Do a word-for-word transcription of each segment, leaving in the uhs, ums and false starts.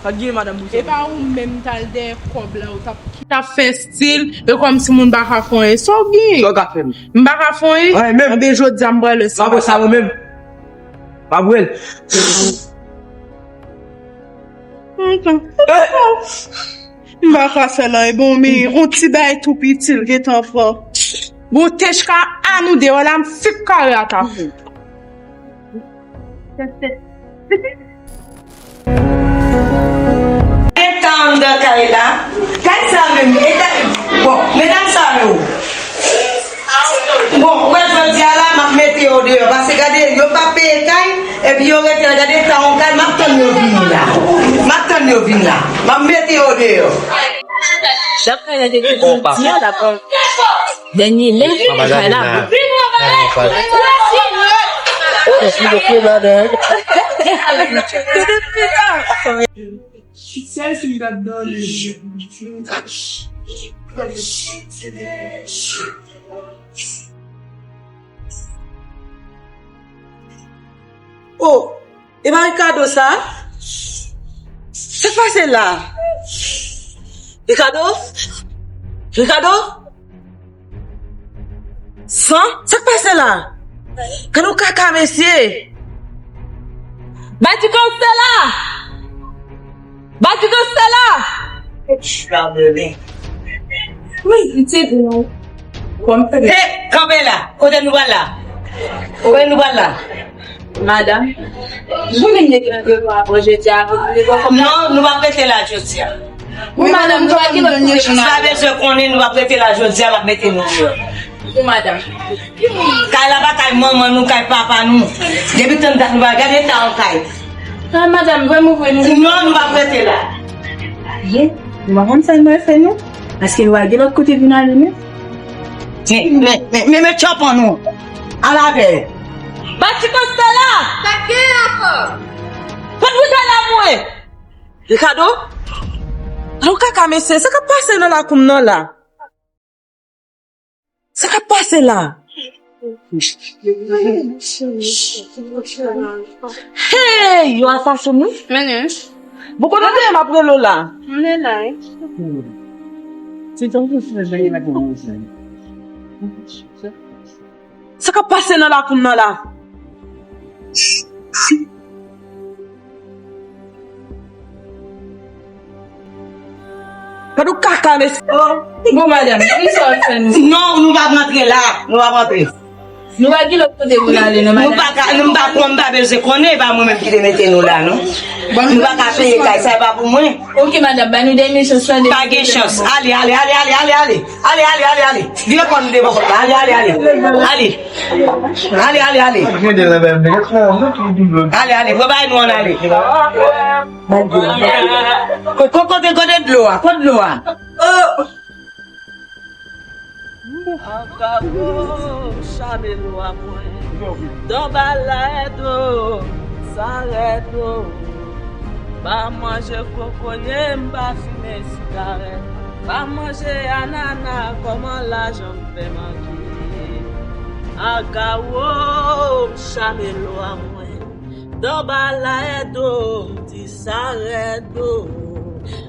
Pa t gen madanm pou sa. E pa ou menm t al dèyè kòb la, ou t ap ki t ap fè stil, e kòmsi moun pa ka fè anyen. Sa w gen? Sa w ka fè m? M pa ka fè anyen? Anyen menm. Anben, jodi a m pral wè sa. M ap wè sa mwen menm. M ap wè l. M pa ka fè l anyen, bon, men yon ti bagay tou piti l gentan fè. Bon, Tèchka, annou deyò la, m fik kare atake. Gen tan anndan kay la. Kay sa menm, e kay, bon, medam sa yo. Bon, ou wè jodi a la, m ap mete yo deyò. Paske gade, yo pa peye kay, epi yo rete la. Gade tan yon kay, m ap tann yo vini la. M ap tann yo vin la. M ap mete yo deyò. Chak kay la te gen ti a la pran. Dènye lè, kay la bon. Sèl si m gad nan lè. Oh, e pa Ricardo sa? Sa k pase la? Ricardo? Ricardo? San? Sa k pase la? Gade yon kaka, mesye! Bati Kostela! Bati Kostela! Wi, li te di nou. Hey, kanpe la! Kote nou pral la? Kote nou pral la? Madanm, nou vin gen yon devwa pou jodi a, nou vin gen kòm. Non, nou p ap rete la jodi a. Wi, madanm, nou pa gen lòt kote. Sa bezwen konnen nou p ap rete la jodi a, l ap mete nou deyò. Wi, madanm. Kay la pa kay manman nou, kay papa nou. Depi tann dat nou pa gade ta yon kay. Ah, madanm, vrèman, vrèman. Non, nou p ap rete la. Ye, nou pa konn sa nou fè nou. Paske nou pa gen lòt kote vin ale, non. Men, men, men, men, men tchòp an nou. Al avè. Bati Kostela! Sa k gen ankò? Kot bouda la mwen? Ricardo? Alò kaka mesye, sa k ap pase nan lakou m nan la? Sa k ap pase la? Hey, yo asasen wi. Mennen. Bon, kote w te ye m ap rele w la? M te la wi. Sa k ap pase nan lakou m nan la? Gade yon kaka, mesye. Oh, bon, madanm, ki sa w ap fè nou? Non, nou p ap rantre la. Nou p ap rantre. Nou pa gen lòt kote pou n ale, non, madanm? Nou pa ka, nou pa konn, m pa bezwen konnen, e pa mwen menm ki te mete nou la, non. Nou pa ka peye kay, sa e pa pou mwen. Ok, madanm, ba nou dènye chans, tande. Pa gen chans. Ale, ale, ale, ale, ale, ale. Ale, ale, ale, ale. Vire kò nou devan pòt la. Ale, ale, ale. Ale. Ale, ale, ale. Ale, ale, pran bagay nou ann ale. Ko-, ko-, kote, kote dlo a? Kote dlo a? Anka wo, chamelo a mwen. Danba la edo, sa redo. M pa manje kokoye, m pa fimen sigarèt. M pa manje anana, kòman lajan m fè manke? Anka wo, chamelo a mwen. Danba la edo, m di sa redo.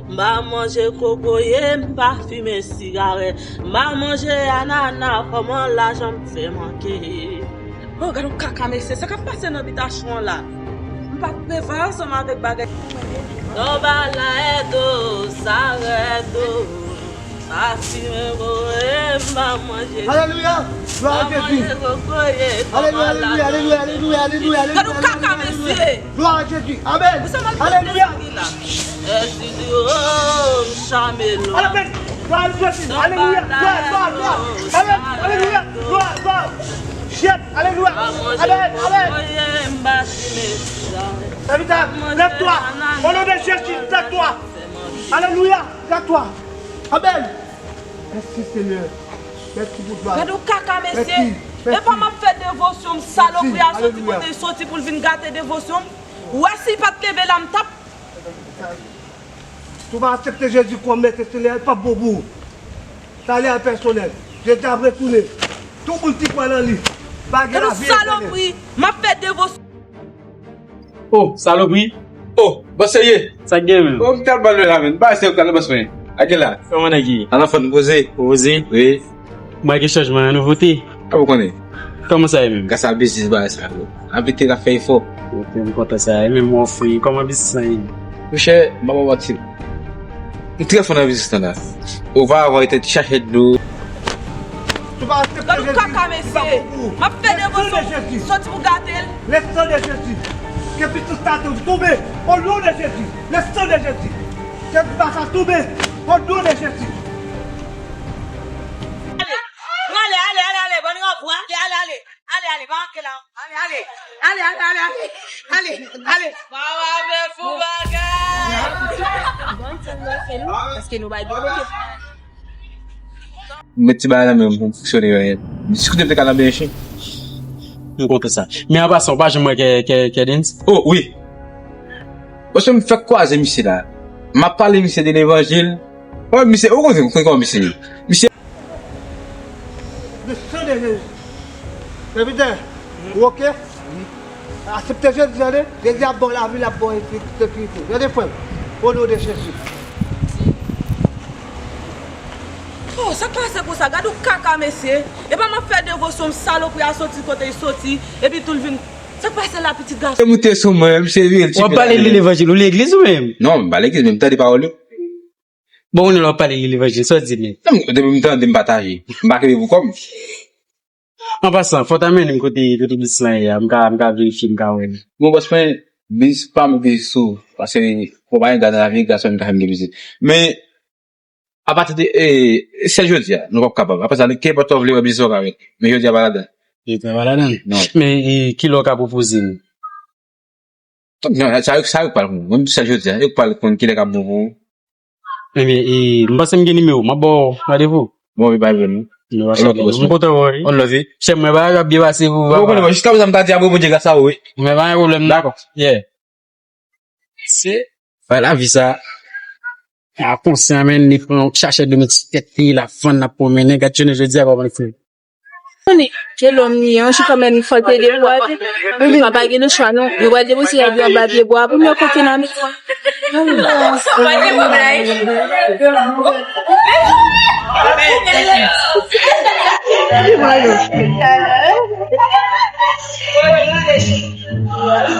M pa manje kokoye, m pa fimen sigarèt. M pa manje anana, kòman lajan m fè manke? Oh, gade yon kaka, mesye. Sa k ap pase nan bitasyon an la? M pa t prevwa ansanm avèk bagay. Danba la edo, sa redo. Pa fimen kokoye, m pa manje. Alelouya! Glwa a Jezi! Alelouya, alelouya, alelouya, alelouya, alelouya. Gade yon kaka, mesye! Glwa a Jezi! Amèn! Alelouya! Glwa a Jezi! Alelouya! Glwa, glwa, glwa, glwa, glwa! Amèn! Alelouya! Glwa, glwa! Alelouya! Amèn! Amèn! Sèvitè, lève-toi! Au nom de Jésus, lève-toi! Alelouya! Lève-toi! Amèn! Mèsi, Senyè. Mèsi pou glwa. Gade yon kaka, mesye. Mèsi, mèsi. Epa m ap fè devosyon, m salopri a soti kote l soti pou l vin gate devosyon m. Ou wè si l pa t leve la, m t ap. Si w pa aksepte Jezi kòm Mèt e Senyè, l p ap bon pou ou. Sa li a pèsonèl. Jezi ap retounen. Tout moun ki kwè nan li va gen lavi etènèl. Gade yon salopri, m ap fè devosyon. Oh, salopri. Oh, Bòs serye. Sa k gen menm? Bon, m tèlman lwen la menm. Ba se ou k la bòs mwen. A gen la. Kòman nèg ye? An anfòm poze. Poze? Wi. Mwen gen chanjman, nouvote. A ou konnen. Kòman sa ye menm? Gras a biznis bagay sa yo. Anpil te ka fè efò. Ok, m kontan sa. E menm mwen ofri, kòman biznis lan ye? Monchè, m pa ba w manti. M trè fò nan biznis lan la. Oparavan, e te chache dlo. Gad yon kaka, mesye. M ap fè devote soti pou gate l. Le sang de Jésus. Que puisse tout ça tomber au nom de Jésus. Le sang de Jésus. Que tout ça tomber au nom de Jésus. Ale, ale, ale, ale, bann ranvwa. Ale, ale, ale. Ale, ale, pa manke la. Ale, ale. Ale, ale, ale, ale. Ale, ale. Mama fè fou bagay. Bon, se nou fè nou, paske nou bay dlo bloke. M met ti bagay nan men m pou m fonksyone, yo. Si kote m te ka nan benyen chen. M kontan sa. Men an pasan, ou pa janm wè kè, kè, kè Dens? Oh, wi. Paske m fèk kwaze misye la. M ap pale misye de levanjil. Oh, misye, ou konnen, ou konnen kòman misye ye. Misye Le sang de Jésus. Sèvitè, ou oke? Aksepte Jezi, tande? Jezi ap ba w lavi, l ap ba w sekirite. Tande, frè m? O non de Jezi. Oh, sa k pase konsa? Gad yon kaka, mesye. E pa m ap fè devosyon, salopri a soti kote l soti, epi tou l vin. Sa k pase la, pitit gason? Misye moute sou mwen, misye vire l. W ap pale de levanjil, ou legliz ou menm? Non, m pa legliz, men m tande pawòl yo. Bon, ou menm lè w ap pale de levanjil, sa w di menm? Non, depi m tande, m pataje. M pa kenbe pou kò m. An pasan, fò w ta mennen m kote, kote biznis lan ye a, m ka, m ka verifye, m ka wè. Bon, bòs mwen, biznis pa m, biznis ou. Paske, bon, pa gen gras nan lavi, gras mwen ka fè m gen biznis. Men, apati de, e, sèl jodi a, nou p ap kapab. Apre sa, kenpòt sa w vle wè biznis ou ka wè. Men jodi a pa ladan. Jodi a pa ladan? Non. Men, e, kilè w ka pwopoze m? Non, sa yo, sa yo k pral konn. Mwen, sèl jodi a, yo k pral konn kilè k ap bon pou ou. Ebyen, e, m panse m gen nimewo w, m ap ba w randevou. Bon, wi, pa gen pwoblèm. Nou va chèke. M kontan wè w, wi. On love. Chèf mwen, bagay yo ap byen pase pou ou. Bon, bon, jiska prezan m ta di a Bondye gras a ou, wi. Men pa gen pwoblèm, non. Dakò. Yeah. Se pa lavi sa. A konsyan, men, li pran yon chachè de met sou tèt li, l ap vann, l ap pwomennen, gad jounen jodi a kòman li fè. Konnen, ke lòm li ye, yon jou kanmenm, fò l te debwate. Li pa, pa gen lechwa, non. Yo pral debouche epi anba pye bwa pou m wè kote nan met.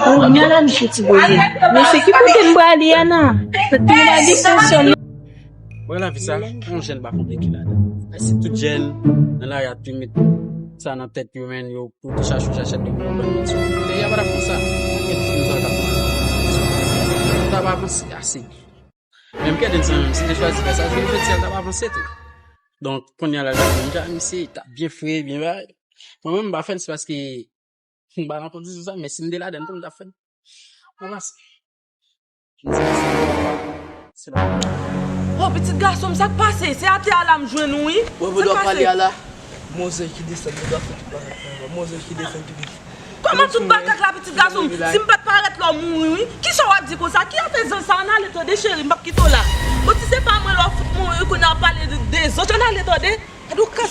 Kounye a la, misye ti boze. Mesye, ki kote m prale a la? Kote m prale, sa sèl. Mwen, lavi sa, yon jèn pa konplike ladan. Ayisyen tout jèn nan lari a tou met sa nan tèt yo, men yo pou te chache yon chachèt de pou yo ban nou ti. Peyi a pa t ap konsa. Gen tout moun sa k ap fè. Sa pa avanse ase. Menm Kèdens sa menm, si te chwazi fè sa, se fè ti a t ap avanse tou. Donk, kounye a la, misye t ap byen fre, byen bay. Mwen menm, m pa fè l, se paske m pa nan kondisyon sa, men si m te ladann tou, m t ap fè l. Anvan. Oh, pitit gason m, sa k pase? Se atè a la m jwenn ou, wi. Sa k pase? Manzè ki desann, manzè ki desann tou vit. Kòman tout makak la, pitit gason m? Si m pa t parèt la, w mouri, wi. Kisa w ap di konsa? Ki afè zòt sa? Ann ale tande, cheri, m p ap kite w la. Bon, si se pa mwen, lè w fout mouri, kounye a w ap pale de, de zòt, ann ale tande. Gade w ka